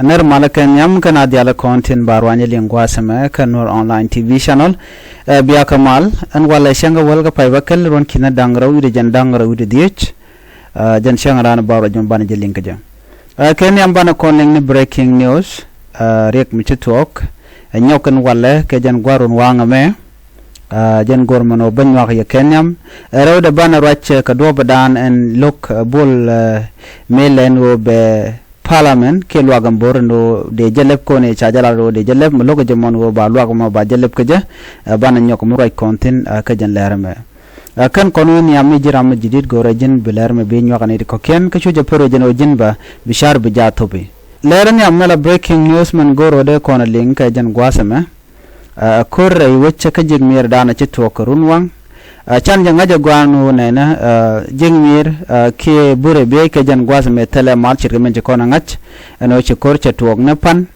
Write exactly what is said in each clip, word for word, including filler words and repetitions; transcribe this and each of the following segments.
Nɛr malä kɛ nhiam kɛn a dialä kɔn tin ba ruany liŋ gua̱a̱th ɛmɛ kɛ Nuer Online T V channel. Ɛ bia kɛ mal ɛn walɛ cäŋ kɛ wäl kɛ pay bä kɛl ruɔ̱n ki̱n da̱ŋ rɛw wi̱cdɛ jɛn da̱ŋ rɛw wi̱cdɛ dhiec. Ɛ jɛn cäŋ raan ba ruac jɛ banɛ jɛ liŋ kɛ jɛ. Ɛ kɛ nhiam banɛ kɔn liŋ ni breaking news. Ɛ riɛk mi ci thuɔɔk ɛ nyɔk kɛn walɛ kɛ jɛn gua̱a̱r run waŋ ɛmɛ. Ɛ jɛn go̱r mɛn ɣöö bä nyuak yɛ kɛ nhiam. Ɛ rɛwdɛ banɛ ruac kɛ duɔ̱ɔ̱pdan ɛn lo̱k ɛ bol ɛ mëë lɛn ɣöö bɛ parliament kiɛ luak ɛn bo̱r ɛn ɣöö dee jɛ lɛp kɔn i̱ ca jɛ lat ɣöö dee jɛ lɛp mi lo̱k kɛ jɛ mɔn ɣöö ba luak ɛmɔ ba jɛ lɛp kɛ jɛ. Ɛ banɛ nyɔk mi ruac kɔn thi̱n ɛ kɛ jɛn lɛr ɛmɛ. Ɛ kɛn kɔn wä nhiam mi ji̱ ram mi ji̱ di̱t go̱rɛ ji̱n bi lɛr ɛmɛ bi nyuak ɛn i̱ ti kɔ̱kiɛn kä cu jɛ pär wä jɛn ɣöö ji̱n bä bi ca̱r bi jaa thopi. Lɛr nhiam mɛ la breaking news mɛn go̱r ɣöö dee kɔn ɛ liŋ kɛ jɛn gua̱a̱th ɛmɛ. Ɛ ko̱r rɛy wec kä ji̱k mi̱i̱r da̱a̱n ɛ ci tuɔɔk kɛ run waŋ. Ɛ can jɛ ŋa̱c ɛ gua̱a̱n wu nɛnɛ ɛ ji̱k mi̱i̱r ɛ kiɛ burɛ biey kɛ jɛn gua̱a̱th ɛmɛ thilɛ mal ce̱tkɛ min ci kɔn ɛ ŋa̱c. Ɛn ɣöö ci ko̱r cɛ tuɔɔk ni pan.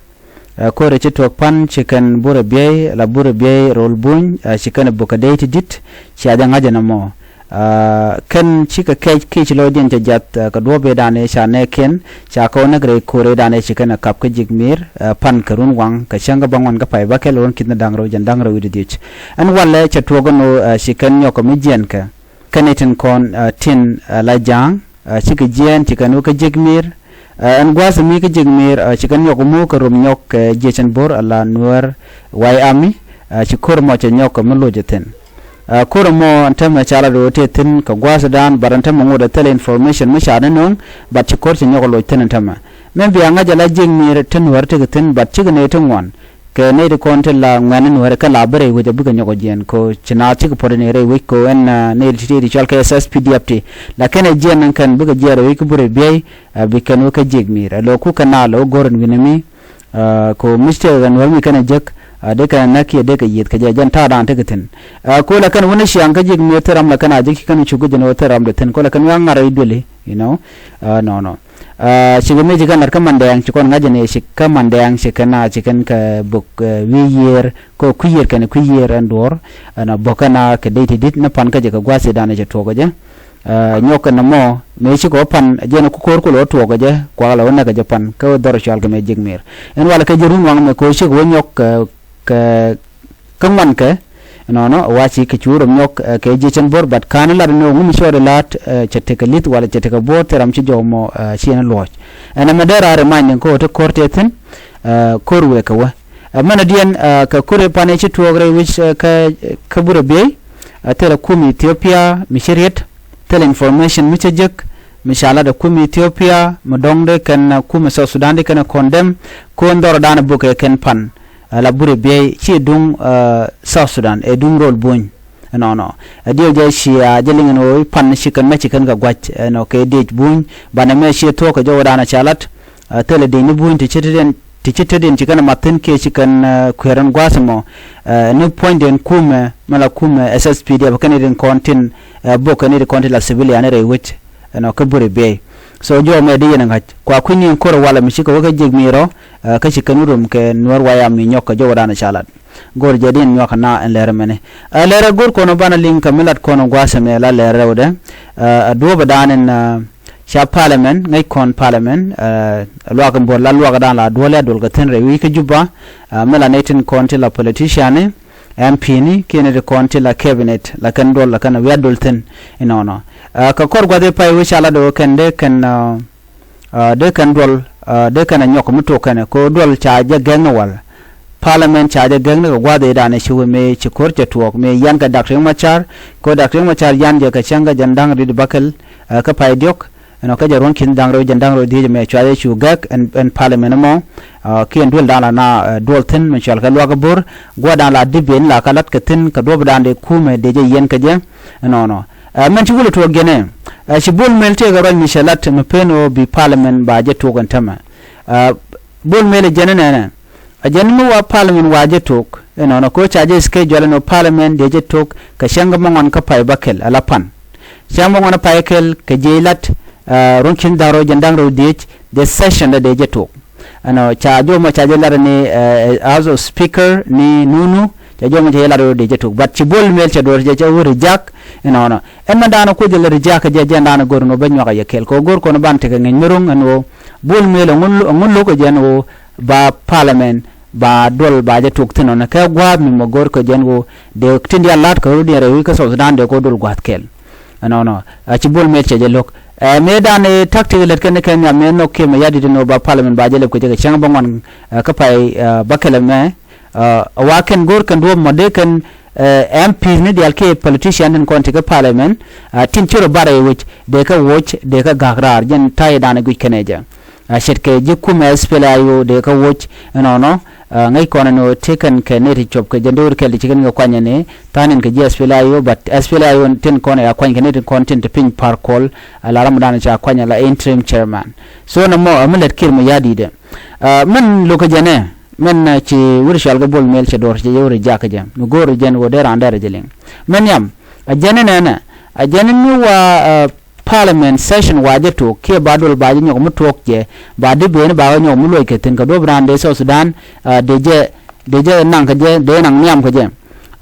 Ɛ ko̱r ɛ ci tuɔɔk pan ci kɛn burɛ biey la burɛ biey rol buny ɛ ci kɛn ɛ buk kɛ dey ti di̱t. Cia jɛ ŋa̱c ɛn ɛmɔ. Ɛ kɛn cikɛ kɛc ki̱i̱c lo̱cdiɛn cɛ jiath ɛ kɛ duɔ̱ɔ̱p ëëdan ëë ca nɛɛkiɛn ca kɛ wä näk rɛy ko̱r ëëdan ëë ci kɛn ɛ kap kä ji̱k mi̱i̱r ɛ pan kɛ run waŋ kɛ cäŋ kä bäŋuan kä pay bäkɛl ruɔ̱n ki̱n da̱ŋ rɛw jɛn da̱ŋ rɛw wi̱cdɛ dhiec. Ɛn walɛ cɛ tuɔɔk ɛn ɣöö ɛ ci kɛn nyɔk kɛ mi jiɛɛn kɛ kɛn i̱ tin kɔn ɛ tin ɛ la ja̱a̱ŋ ɛ cikɛ jiɛɛn ci kɛn wä kä ji̱k mi̱i̱r. Ɛ ɛn gua̱a̱th mi kä ji̱k mi̱i̱r ɛ ci kɛn nyɔk muk kɛ rom nyɔk kɛ jiecɛn bo̱r ala Nuäär White Army. Ɛ ci ko̱r mɔ cɛ nyɔk kɛ mi loc ɛ thi̱n. Ɛ ko̱r mɔ ɛn tämɛ ca la do̱o̱ tëë thi̱n kɛ gua̱a̱thdan bat ɛn tämɛ ŋot ɛ thilɛ information mi ca ni nööŋ. Bat ci ko̱r cɛ nyɔk ɛ loc thi̱n ɛn tämɛ. Min bia ŋa̱c ala ji̱k mi̱i̱r ti Nuäär tekɛ thi̱n bat cikɛ nɛy ti ŋuan. Kɛ nɛy ti kɔn ti la ŋuɛ̈ni Nuäär kɛ la bä rɛy wec ɛ bikɛ nyɔk ɛ jiɛn ko ci naath cikɛ puɔ̱t ni rɛy wec ko ɛn nɛy ti ti cɔl kɛ S S P D F ti. Lakin ɛ jiɛn ɛn kɛn bikɛ jiɛn rɛy wec kä burɛ biey. Ɛ bi kɛn wä kä ji̱k mi̱i̱r ɛ lo̱o̱ ku kɛ naath lo̱o̱ go̱r ɛn wi̱n ɛmi. Ɛ ko mistake ɛ Nuäär mi kɛn ɛ jek. Ɛ dee kɛn ɛ näk kiɛ dee kɛ yieth kɛ jɛ jɛn ta̱a̱dan tekɛ thi̱n. Ɛ ko la kɛn wä ni ciaŋ kä ji̱k mi̱i̱r thil ram la kɛn a jek ci kɛn ɛ cuk kä jɛn ɣöö thil ram dee thi̱n ko la kɛn wä ŋa̱r rɛy duëli you know. Ɛ nɔnɔ. Ɛ cikɛ mi ci kɛn lat kä Mandɛɛŋ ci kɔn ŋa̱c ɛn ɛ ci kä Mandɛɛŋ ci kɛn a ci kɛn kɛ bök ɛ wi̱i̱ yiëër kɛ kui̱ yiëër kɛn kui̱ yiëër ɛn duɔ̱ɔ̱r. Ɛn a bök kɛn a kɛ dey ti di̱t ni pan kä jɛ kɛ gua̱a̱th i̱dan ɛ cɛ tuɔɔk kɛ jɛ. Ɛ nyɔk kɛn ɛmɔ mëë cikɛ wä pan jɛn ku ko̱r ku lɛ wä tuɔɔk kɛ jɛ kuak lɛ wä näk kɛ jɛ pan kä wä dhɔr cɔal kɛ mɛ ji̱k mi̱i̱r. Ɛn walɛ kɛ jɛ run waŋ mɛ ko̱ cikɛ wä nyɔk kɛ kɛ kä ŋuan kɛ. Nɔnɔ wa ci kɛ cu röm nyɔk ɛ kɛ jiecɛn bo̱r bat ka̱n lat ni ŋum cuɔt lat ɛ cɛ tekɛ li̱th walɛ cɛ tekɛ bo̱r thil ram ci jɔw mɔ ɛ ci ɛn luɔc. Ɛn ɛmɛ dee raar imac ni ko̱ te ko̱r tëë thi̱n. Ɛ ko̱r wëë kɛ wä ɛ mɛn ɛ diɛn ɛ kɛ ko̱r i̱ pan i̱ ci tuɔɔk rɛy wi̱c ɛ kɛ kä burɛ biey. Ɛ thilɛ kum Ethiopia mi ci riet thilɛ information mi cä jek mi ca lat ɛ kum Ethiopia mi dɔ̱ŋ dee kɛn ɛ kum ɛ South Sudan dee kɛn ɛ condemn. Ko̱n dhɔrɔ dan ɛ buk ɛ kɛn pan. Ɛ la burɛ biey ci duŋ ɛ South Sudan ɛ duŋ rol buny. Ɛnɔnɔ ɛ diɛw jɛ ci a jɛ liŋ ɛn ɣöö i̱ pan ci kɛn mɛ ci kɛn kɛ gua̱c ɛnɔ kɛ diec buny. Banɛ mɛ ci thuɔ̱k kɛ jɔwädan ɛ ca lat. Ɛ thilɛ diec ni buny ti ci tetdiɛn ti ci tetdiɛn ci kɛn ɛ mat thi̱n kiɛ ci kɛn ɛ kui̱r ɛn gua̱a̱th ɛmɔ. Ɛ ni puɔ̱nydiɛn kumɛ mɛ la kumɛ S S P D F kɛn i̱ rin kɔn tin ɛ bok kɛn i̱ rin kɔn tin la civilian rɛy wec. Ɛnɔ kä burɛ biey. So jɔw mɛ di yɛn ɛ ŋa̱c kua kui̱ni ɛn ko̱r ɛ walɛ mi ci kɛ wä kä jiɛk mi̱i̱r ɔ. Ɛ kä ci kɛn wä rom kɛ Nuäär White Army nyɔk kɛ jɔwädan ɛ ca lat. Go̱r jɛ din nyuak na ɛn lɛr mɛni. Ɛ lɛr ɛ go̱r kɔn banɛ liŋ kɛ mi lat kɔn gua̱a̱th ɛmɛ la lɛr rɛwdɛ. Ɛ duɔ̱ɔ̱p dan ɛn ca parliament ŋäc kɔn parliament ɛ luak in buɔ̱r la luak dan la duɔ̱l ya duɔl kɛ thi̱n rɛy wi̱i̱ kä Juba. Ɛ mi la nɛy tin kɔn ti la politician ni M P ni kiɛ nɛy ti kɔn ti la cabinet la kɛn duɔl la kɛn wi̱i̱ a duɔl thi̱n. Inɔnɔ ɛ kɛ kɔr gua̱th i̱ pay wi̱i̱ ca la do̱ kɛn dee kɛn ɛ Ɛ dee kɛn duɔl ɛ dee kɛn ɛ nyɔk mi tok kɛn ɛ ko duɔl ca jɛ gɛŋ ni wal. Parliament ca jɛ gɛŋ ni kɛ gua̱a̱th i̱ dan ɛ ci wee mëë ci ko̱r cɛ tuɔɔk mëë yan kɛ Dak Riek Machar. Ko Dak Riek Machar yan jɛ kɛ cäŋ kɛ jɛn da̱ŋ rit bakɛl ɛ kä pay diɔ̱k. Ɛnɔ kä jɛ ruɔ̱n ki̱n da̱ŋ rɛw jɛn da̱ŋ rɛw dhiec mɛ cua jɛ cu gɛk ɛn ɛn parliament ɛmɔ. Ɛ kiɛn duël da̱a̱n la na ɛ duɔl thi̱n mi cual kɛ luak ɛ bo̱r gua̱a̱th da̱a̱n la dipen la kä la̱t kɛ thi̱n kɛ duɔ̱p da̱a̱n dee kumɛ dee jɛ yiɛn kɛ jɛ. Ɛnɔnɔ. Ɛ mɛn ci wulɛ tuɔɔk jɛn ɛ ɛ ci Bol Mel tëëkɛ ruac mi cɛ lat mi pen ɣöö bi parliament ba jɛ tuɔɔk ɛn tämɛ. Ɛ Bol Mel ɛ jɛn ɛ nɛnɛ ɛ jɛn mi wa parliament wa jɛ tuɔɔk. Ɛnɔnɔ ko ca jɛ schedule ɛn ɣöö parliament dee jɛ tuɔɔk kɛ cäŋ kä mi ŋuan kä pay bäkɛl ala pan. Cäŋ mi ŋuan kä pay bäkɛl kɛ jiɛc lat ɛ ruɔ̱n ki̱n da̱ŋ rɛw jɛn da̱ŋ rɛw dhiec dee session dee jɛ tuɔɔk. Ɛnɔ ca jɔmɔ ca jɛ lat ni ɛ House of Speaker ni nunu ca jɔmɔ ca jɛ lat ni dee jɛ tuk but ci Bol Mel cɛ duɔr cɛ cɛ wä rijak. Inɔnɔ ɛn mɛn daanɔ kuoth jɛ lɛ rijak jɛ jɛn daanɔ go̱r ni wä bä nyuak a yɛ kɛl kɛ wä go̱r kɔn ban tekɛ ŋeny mi ro̱ŋ ɛn wä Bol Mel ɛŋu, ɛŋu lo̱k ɛ jɛn ɣöö ba parliament ba duɔl ba jɛ tok thi̱n ɔnɛ kɛ gua̱a̱th mi mɔ go̱r kɛ jɛn ɣöö dee tin diaal la̱t kɛ rut diɛn rɛy wi̱c kä South Sudan dee kɛ duɔl gua̱a̱th kɛl. Ɛnɔnɔ a ci Bol Mel cɛ jɛ lo̱k. Ɛ mëë dan ɛ tactic lät kɛn kɛn nhiam mëë nhɔk Kiir Mayardit ɛn ɣöö ba parliament ba jɛ lɛp kɛ jɛ kɛ cäŋ bä ŋuan, ɛ, kä pay, ɛ, bä kɛlɛ mɛ. Ɛ, wa kɛn go̱r kɛn duɔ̱ɔ̱p mɔ dee kɛn, ɛ, M Ps ni diaal kiɛ politician tin kɔn ti kä parliament, ɛ, tin ci rɔ bar ɛ wec dee kɛ woc dee kɛ gak raar jɛn ta̱yɛ dan ɛ guic kɛn ɛ jɛ. Ɛ, ce̱tkɛ ji̱ kumɛ S P L A I O dee kɛ woc ɛnɔnɔ, ɛ, ŋäc kɔn ɛn ɣöö ti kɛn kɛ nɛy ti cop kɛ jɛn do̱r kɛl ti ci kɛn kɛ kuany ɛn ɛ tha̱a̱n in kɛ ji̱ S P L A I O, but S P L A I O tin kɔn ɛ a kuany kɛ nɛy ti kɔn tin ti piny Par Kuol, ɛ, la ram dan ca kuany ɛ la interim chairman. So nɔmɔ ɛ mi lät Kiir Mayardit ɛ. Ɛ, min lo̱k kɛ jɛn ɛ, min, ɛ, ci wut cɔal kɛ Bol Mel cɛ duɔ̱r cɛ jɛ wut jak kɛ jɛ. Mi go̱o̱r jɛn ɣöö dee raan dee rɛ jɛ liŋ. Min nhiam, ɛ jɛn inɛnɛ, ɛ jɛn in mi wa, ɛ, parliament session wa jɛ tok, kiɛ ba duɔl ba jɛ nyɔk mi tuɔɔk jɛ, ba di ben ba kɛ nyɔk mi luɔc kɛ thi̱n kɛ duɔ̱p raan dee South Sudan, ɛ, dee jɛ, dee jɛ naŋ kɛ jɛ, dee naŋ nhiam kɛ jɛ.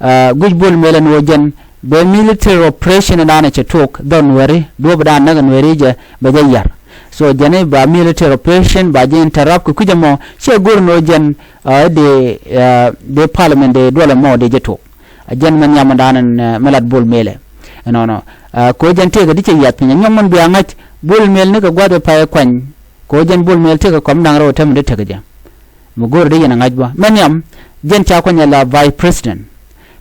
Ɛ, guic Bol Mel ɛn ɣöö jɛn, bɛ military operation dan ɛ cɛ tok, dhɔr Nuɛri, duɔ̱p dan näk ɛ Nuɛri jɛ, bɛ jɛ yar. So jɛn i̱ ba military operation ba ji̱ interrupt kɛ kui̱c ɛmɔ ciɛ go̱r ni ɣöö jɛn, ɛ, dee, ɛ, dee parliament dee duɔl ɛmɔ dee jɛ tok. Ɛ jɛn mɛ nhiam mɛ da̱a̱n ɛn, ɛ, mɛ lat Bol Mel ɛ. Ɛnɔnɔ. Ɛ, kɛ ɣöö jɛn tëëkɛ di cɛ yiath piny ɛ nyɔk min bia ŋa̱c Bol Mel ni kɛ gua̱th ɛ pay ɛ kuany. Kɛ ɣöö jɛn Bol Mel tëëkɛ kɔm da̱ŋ rɛw ɛ tɛm in di tekɛ jɛ. Mi go̱o̱r di yɛn ɛ ŋa̱c bä. Mɛ nhiam, jɛn ca kuany ɛ la vice president.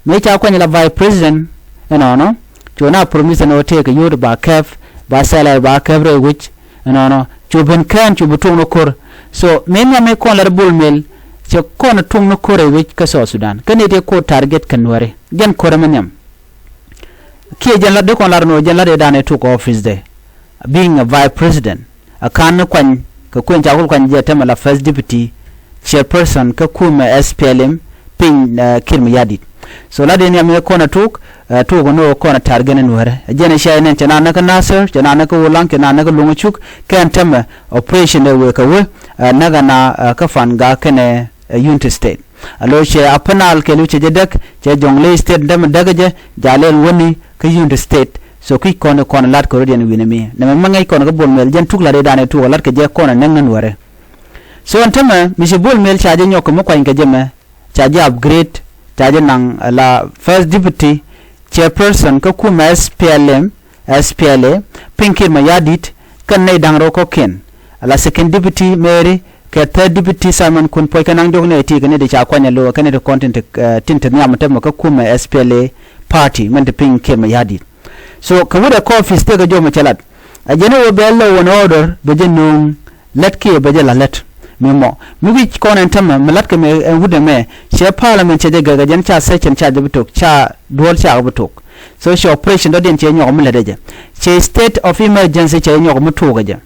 Mëë ca kuany ɛ la vice president, ɛnɔnɔ, cu na promise ɛn ɣöö tëëkɛ yio̱o̱t ba kɛp, ba salary ba kɛp rɛy wec, ɛnɔnɔ, cu ben kään cu bi tuɔ̱ŋ ni ko̱r. So, mëë nhiam mëë kɔn lat Bol Mel, cɛ kɔn tuɔ̱ŋ ni ko̱r rɛy wec kä South Sudan. Kä ni tëë ko̱r target kɛ Nuɛri. Jɛn ko̱r ɛmɛ nhiam. Kiɛ jɛn lat, dee kɔn lat ɛn ɣöö jɛn lat ëëdan ëë tuk office dɛ. Being a vice president. A ka̱n ni kuany, kɛ kuën ca kul kuany jɛ tɛmɛ la first deputy chairperson kä kumɛ S P L M piny, ɛ, Kiir Mayardit. So lat ëë nhiam ëë kɔn a tuk, ɛ, tuk ni ɣöö kɔn a target ni Nuɛrɛ. Ɛ jɛn ɛ cia inɛn cɛ na näk kä Nasir, cɛ na näk kä Ulaŋ, cɛ na näk kä Luŋ Cuk, kɛn tɛmɛ operation dee wëë kɛ wee, ɛ, näk ɛna, ɛ, kä Fangak kɛnɛ, ɛ, Unity State. A lo̱c cɛ Upper Nile kɛ lo̱c cɛ jɛ däk, cɛ Jonglei State dämɛ däk jɛ, jalɛl wäni kä Unity State. So kui̱c kɔn kɔn lat kɛ rɔ̱diɛn wi̱nɛ mi. Nɛmɛ mɛ ŋäc kɔn kä Bol Mel jɛn tuk lat i̱ danɛ tuk lat kɛ jɛ kɔn ɛ näŋ ŋän wärɛ. So ɛn tämɛ mi ci Bol Mel ca jɛ nyɔk kɛ mi kuany kɛ jɛ mɛ, ca jɛ upgrade, ca jɛ naŋ la first deputy chairperson kä kumɛ S P L M, S P L A, piny Kiir Mayardit, kɛn nɛy da̱ŋ rɛw kɔ̱kiɛn. Ala second deputy Mary, kɛ third deputy Simon Kun Puɔc kɛ naŋ diɔ̱k nɛy ti kɛ ni ti ca kuany alo, kɛ ni ti kɔn tin ti, eh, tin ti nhiam tɛmɛ kä kumɛ S P L A party, mɛn ti piny Kiir Mayardit. So, kɛ wut ɛ kɔfis tëëkɛ jɔmɛ cɛ lat. A jɛn ɛ wä bɛ law and order, bɛ jɛ no̱o̱ŋ, lät kiɛ bɛ jɛ la lät. Mi mɔ mi wi̱c kɔn ɛn tämɛ mi la̱tkɛ mɛ ɛn wut ɛmɛ cɛ parliament cɛ jɛ gɛk ɛ jɛn ca session ca jɛ bi tok ca duɔl ca bi tok. So cɛ operation dɔ̱diɛn cɛ nyɔk mi lät ɛ jɛ. Cɛ state of emergency cɛ nyɔk mi tok ɛ jɛ.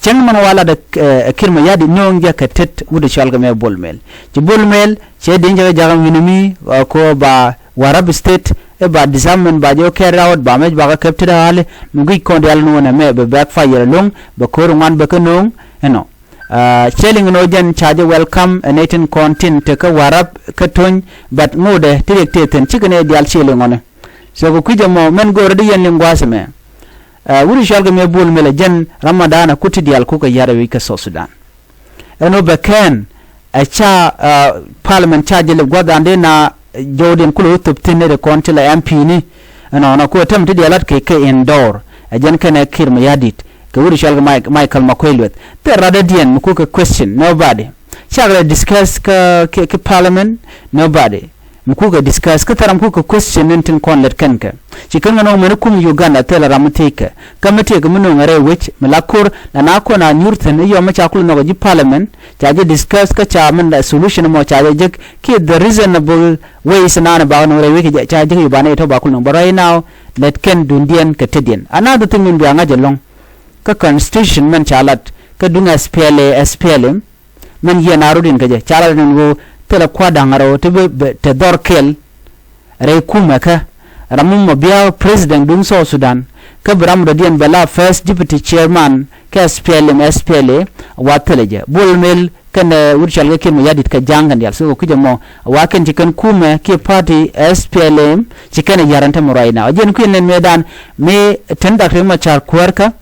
Cäŋ mɛn wa lat ɛ Kiir Mayardit nööŋ jɛ kɛ tet wut ɛ cɔal kɛ mɛ Bol Mel. Ci Bol Mel cɛ di̱n jɛ kɛ jakä wi̱n mi kɔ ba Warrap State ɛ ba disarmament ba jɛ carry out ba mec ba kɛ kɛp tet ɛ ɣali mi guic kɔn diaal ni wun ɛmɛ bɛ backfire ɛlɔ̱ŋ bɛ ko̱r ŋuan bɛ kä nööŋ ɛnɔ. Cɛ liŋ nɔ jɛn ca jɛ welcome ɛ nɛy tin kɔn tin te kä Warrap kä Tony, but ŋotdɛ ti riɛk tëë thi̱n cikɛ nɛy diaal ci liŋ ɔni. So kɛ kui̱c ɛmɔ mɛn go̱o̱rä di yɛn liŋ gua̱a̱th ɛmɛ. Wut i̱ cɔal kɛ mɛ Bol Mel ɛ jɛn Ramadan ɛ kut ti diaal kukɛ ya̱r ɛ wi̱c kä South Sudan. Ɛn ɣöö bɛ kɛn ɛ ca parliament ca jɛ lip gua̱th an dee na jɔwdiɛn kulɛ wä thop thi̱n nɛy ti kɔn ti la M P ni. Ɛnɔnɔ ku ɛ tɛm ti diaal lat kɛ kɛ indoor ɛ jɛn kɛnɛ Kiir Mayardit kɛ wut i̱ cɔal kɛ Michael Makuei Lueth. Thil rat dɔ̱diɛn mi kukɛ question nobody. Cakɛ lɛ discuss kä, kä, kä parliament nobody. Mi kukɛ discuss kä thil ram kukɛ question ni tin kɔn lät kɛn kɛ. Ci kɛn kɛ nɔŋ mɛn kum Uganda thil ram mi thiec kɛ. Kä mi thiec kɛ mi no̱o̱ŋ ɛ rɛy wec mi la ko̱r la na kɔn a nyuur thi̱n i̱ yɔm mi ca kulɛ nhɔk ɛ ji̱ parliament. Ca jɛ discuss kä ca min la solution mɔ ca jɛ jek kiɛ the reasonable ways naan bakɛ no̱o̱ŋ rɛy wec ca jek i̱ banɛ itɔ ba kulɛ no̱o̱ŋ. But right now lät kɛn duŋdiɛn kɛ tetdiɛn. Another thing min bia ŋa̱c ɛlɔ̱ŋ. Kä constitution mɛn ca lat kä duŋ S P L A, S P L M. Mɛn yiɛn a rot in kä jɛ ca lat in ɣöö thilɛ kua̱r da̱ŋ rɛw ti bi te dhɔr kɛl. Rɛy kumɛ kä ram mi mɔ bia president duŋ South Sudan kä bi ram dɔ̱diɛn bɛ la first deputy chairman kä S P L M, S P L A. Wa thilɛ jɛ Bol Mel kɛnɛ wut cɔal kɛ Kiir Mayardit kɛ ja̱a̱ŋ kɛn diaal. So kɛ kui̱c ɛmɔ wa kɛn ci kɛn kumɛ kiɛ party S P L M ci kɛn ɛ ya̱r ɛn tämɛ right now. Jɛn kui̱ nɛn mëëdan mi ten Doctor Machar kuäärkä.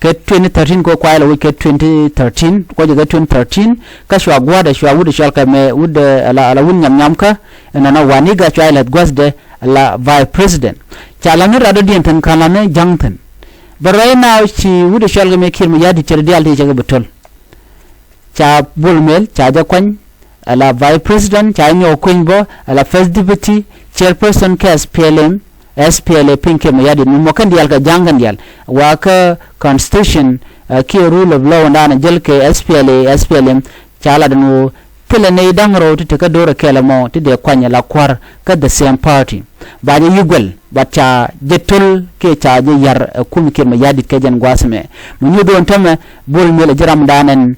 kɛ twenty thirteen kɛ kuay la wec kɛ twenty thirteen, kuɔcɛ kɛ twenty thirteen, kä cua gua̱a̱dɛ cua wut cɔal kɛ mɛ wut ala, ala wut nyam nyam kä ɛnɔnɔ Waniga cua ilɛth gua̱thdɛ ala vice president. Ca la ni radɔ̱diɛn thi̱n ka̱n la ni ja̱ŋ thi̱n. But right now ci wut cɔal kɛ mɛ Kiir Mayardit cɛ diaal ti cɛ kɛ bi to̱l. Ca Bol Mel ca jɛ kuany ala vice president, ca nyɔk kueny bä ala first deputy chairperson kɛ S P L M, S P L A piny Kiir Mayardit mi mɔ kɛn diaal kɛ ja̱ŋ kɛn diaal. Wa kä constitution kiɛ rule of law dan jäl kɛ S P L A, S P L M, ca la den ɣöö thilɛ nɛy da̱ŋ rɛw ti te kä do̱rɛ kɛɛl ɛmɔ ti dee kuany ala kua̱r kä the same party. Ba jɛ yi guɛl, but ca jɛ to̱l kiɛ ca jɛ ya̱r ɛ kum Kiir Mayardit kɛ jɛn gua̱a̱th ɛmɛ. Mi nyuth ɣöö ɛn tämɛ Bol Mel ɛ ji̱ ram dan ɛn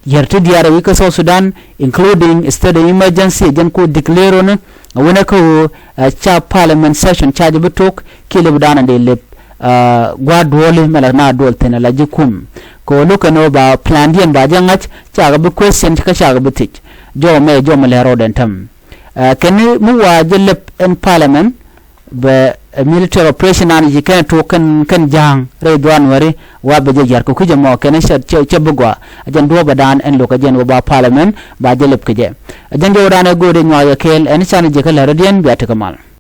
yär ti diaal rɛy kä South Sudan, including state of emergency, jɛn ku declare ni, a wänɛ kä ɣöö ca parliament session ca jɛ bi tok kiɛ lep dan a dee lep gua̱a̱r duɔli mɛ la na duɔl thi̱n a la ji̱ kum. Kɛ ɣöö lo̱k kɛn ɣöö ba plan diɛn ba jɛ ŋa̱c, ca kɛ bi question kä ca kɛ bi thiec. Jɔw mɛ jɔw mɛ lɛ rɔɔdɛn täm. Kɛn mi wa jɛ lep ɛn parliament, bɛ military operation an ji̱ kɛn tuɔk kɛn kɛn ja̱a̱ŋ rɛy dhuan wɛri wa bɛ jɛ jiar kɛ kui̱c ɛmɔ kɛn cɛ cɛ bi gɔaa. A jɛn duɔ̱ɔ̱p ɛ daan ɛn lo̱k ɛ jɛn wä ba parliament ba jɛ lep kɛ jɛ. A jɛn jɛ wä daan ɛ go̱o̱r ɛ nyuak ɛ kɛɛl ɛn can ji̱ kä lɛr ɛ diɛn bia tekɛ mal.